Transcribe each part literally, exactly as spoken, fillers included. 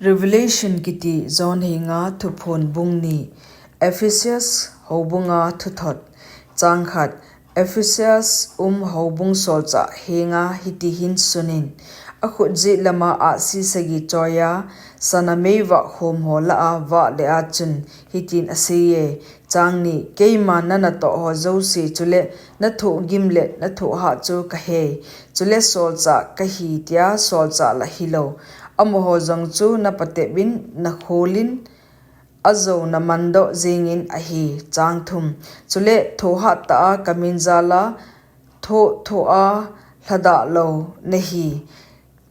Revelation kiti John henga thuphon bung ni. Ephesus houbunga thuthot. Chang khat. Ephesus um houbung solchah henga hiti hin sunin. Akhut jet lama ahsi sagi choiya, sana meivah khom ho lah a vah le a chun hitin aseiye. Chang ni. Keiman nanatoh ho jouse chule nathoh gim le nathoh hah chu kahei. Chule solchah kahi tia solchah la hilou, amaho jong chu napatep in, nakholin, ajou namandoh jingin ahi. Chang thum. Chule thoh hah tah a kamin jal a thoh thoh a lhadah lou nahi.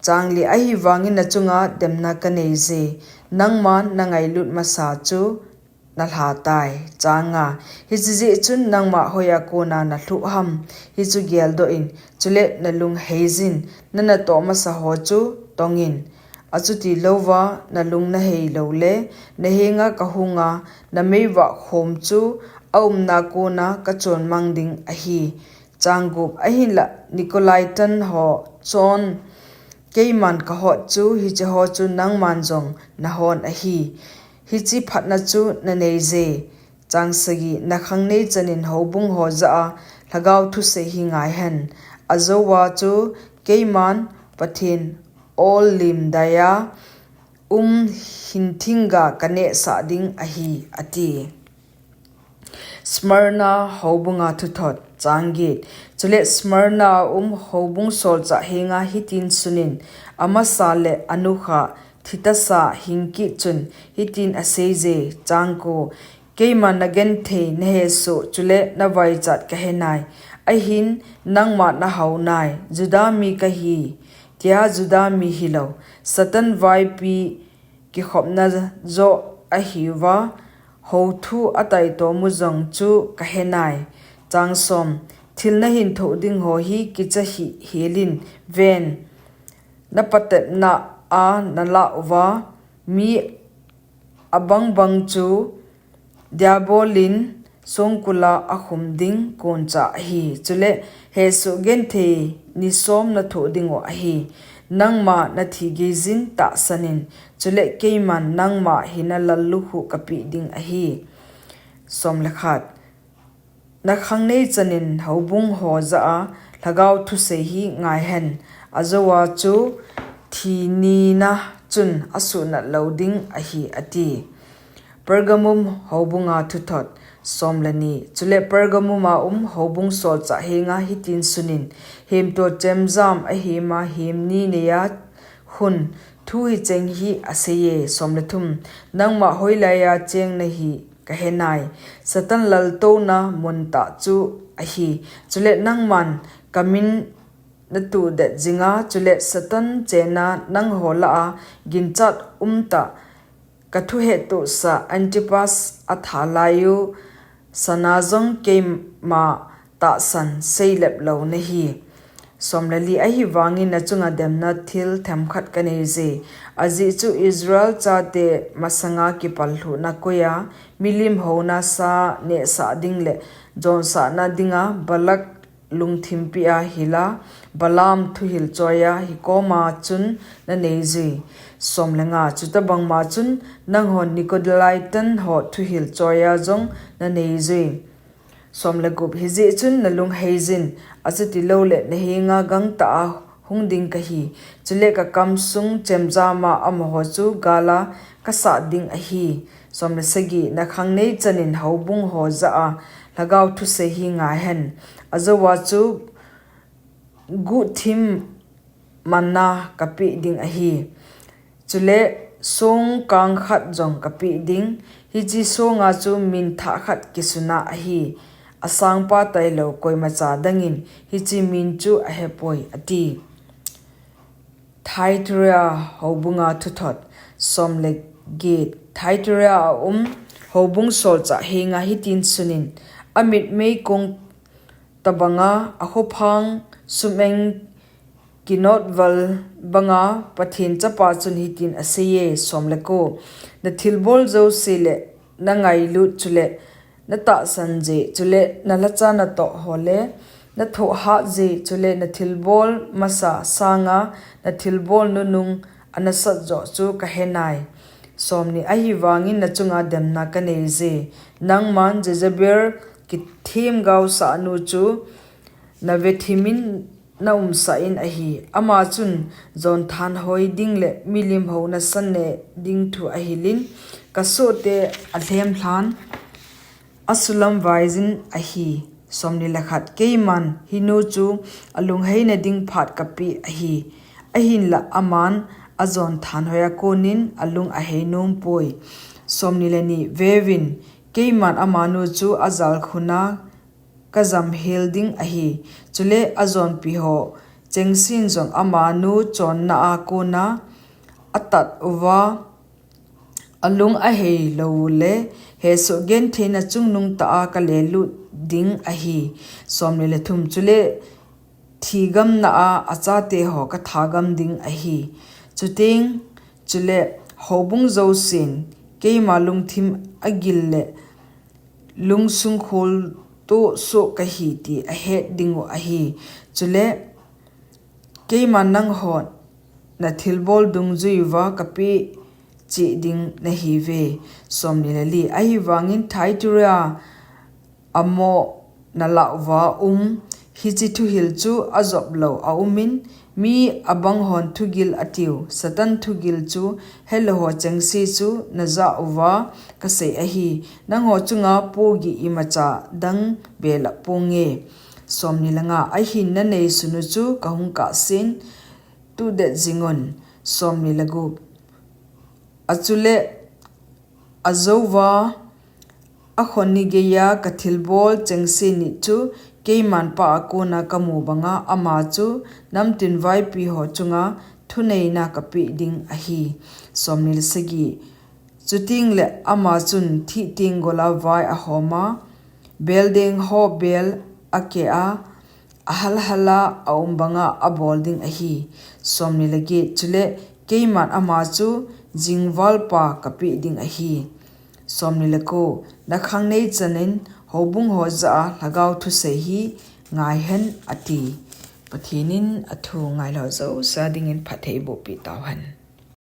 Chang li. Ahivangin nachunga demna kanei je, nangman nangailut masa chu nalha tai. Chang nga. Hiche jeh chun nangma hoiya kona nalhuh ham, hichu geldoh in, chule nalung heijin, nanatoh masa ho chu tongin. Achuti louva nalung nahei lou le, nahenga kahunga nameivah khom chu aumna kona kachon mang ding ahi. Chang gup. Ahinla Nicolaitan ho chon keiman kahot chu, hiche ho chu nangman jong nahon ahi. Hiche phatna chu nanei je. Chang sagi. Nakhangnei chanin houbung ho jah a lhagao thusei hi ngaihen. Ajouva chu keiman Pathen ol lim daiya um hinthingga kanehsah ding ahi, ati. Smyrna houbunga thuthot. Chang get. Chule Smyrna a um houbung solchah henga hitin sunin, amasa le anukha thitasa hingkit chun hitin aseiye. Chang ko. Keiman nagenthei nahesoh chule navaichat kahenai. Ahin nangma nahaonai, Juda mi kahi tia Juda mi hilou, Satan vaipi kikhopna joh ahiuva, houthu ataitomu jong chu kahenai. Chang som. Thil nahin thoh ding ho hi kicha hih helin ven, napatepna a nalah uva mi abangbang chu Diabolin songkula akhum ding koncha ahi. Chule hesoh genthei ni som nathoh dingu ahi. Nangma nathi geijin tahsanin, chule keiman nangma hina lallukhuh kapeh ding ahi. Som le khat. Nakhangnei chanin houbung ho jah a lhagao thusei hi ngaihen. Ajouva chu thi nina chun asuhnat lou ding ahi, ati. Pergamum houbunga thuthot. Som le ni. Chule Pergamum a um houbung solchah henga hitin sunin, hemto chemjam ahema hem ni neiya khun thu hicheng hi aseiye. Som le thum. Nangma hoilaiya cheng nahi kahenai, Satan laltouna mun tah chu ahi. Chule nangman kamin natuhdet jinga, chule Satan chena nangho lah a ginchat umtah kathuhettohsa Antipas atha laiyu sana jong keima tahsan seilep lou nahi. Som le li. Ahivangin nachunga demna thil themkhat kaneije. Ajeh chu Israel chate masanga kipallhuhna koiya milim houna sa nehsah ding le jonsahna dinga Balak lungthimpi a hila Balaam thuhil choiya hikoma chun naneijui. Som le nga. Chutabangma chun nanghon Nicolaitan ho thuhil choiya jong naneijui. Som le gup. Hijeh chun nalung heijin, achuti loule nahenga gangtah a hung ding kahi. Chule kakamsung chemjama amaho chu gala kasat ding ahi. Som le sagi. Nakhangnei chanin houbung ho jah a lhagao thusei hi ngaihen. Ajouva chu guhthim manna kapeh ding ahi. Chule songkang khat jong kapeh ding. Hiche songa chu min thah khat kisuna ahi. Asangpa tailou koimacha dangin hiche min chu ahepoi, ati. Thyatira houbunga thuthot. Som le get. Thyatira a um houbung solchah henga hitin sunin, amit meikong tabanga, akhophang sum-eng kinotval banga Pathen Chapa chun hitin aseiye. Som le ko. Nathilbol jouse le nangailut chule natahsan jeh chule nalhacha natoh ho le nathoh hah jeh chule nathilbol masa sanga nathilbol nunung anasat joh chu kahenai. Somni, ahivangin nachunga demna kaneije. Nangman Jezebel kithemgaosahnu chu navethimin naumsah in ahi. Ama chun jon thanhoi ding le milim houna sanneh ding thu ahilin, kasohte alhemlhan asulamvaijin ahi. Somni le khat, keiman hinu chu alungheina ding phat kapeh ahi. Ahinla aman ajon thanhoia konin alung aheinompoi. Somni le ni, veuvin, keiman amanu chu ajalkhuna kajamhel ding ahi. Chule ajonpiho chengsen jong amanu chonna a kona atat uva, alung ahei loule hesoh gentheina chungnungtah a kalelut ding ahi. Somni le thum, chule thigamna a achateho kathagam ding ahi. Chuteng chule houbung jousen keima lungthim agil le lungsung kholtoh soh kahi ti ahet dingu ahi. Chule keiman nangho nathilbol dungjuiuva kapeh cheh ding nahiuve. Somni le li, ahivangin Thyatira amoh nalah uva um, hiche thuhil chu ajoplou aumin, mi abanghon thugil atiu, Satan thugil chu helouho chengse chu najah uva kasei ahi. Nangho chunga pohgih imacha dang belap ponge. Somni le nga, ahin naneisunu chu kahung kahsen, tudet jingun. Somni le gup, achule ajouva akhonni geiya kathilbol chengse nit chu keiman Pa a kona kamu banga ama chu namtin vaipiho chunga thuneina kapeh ding ahi. Somni le sagi, chutengle ama chun thihtenggol a vai ahoma, beldengho bel akeh a, ahalhal a aum banga abol ding ahi. Somni le get, chule keiman ama chu jingvalpa kapeh ding ahi. Somni le ko, nakhangnei chanin houbungho jah a lhagao thusei hi ngaihen ati. Pathen in athu ngailou jouse dingin phatthei bohpeh tauhen.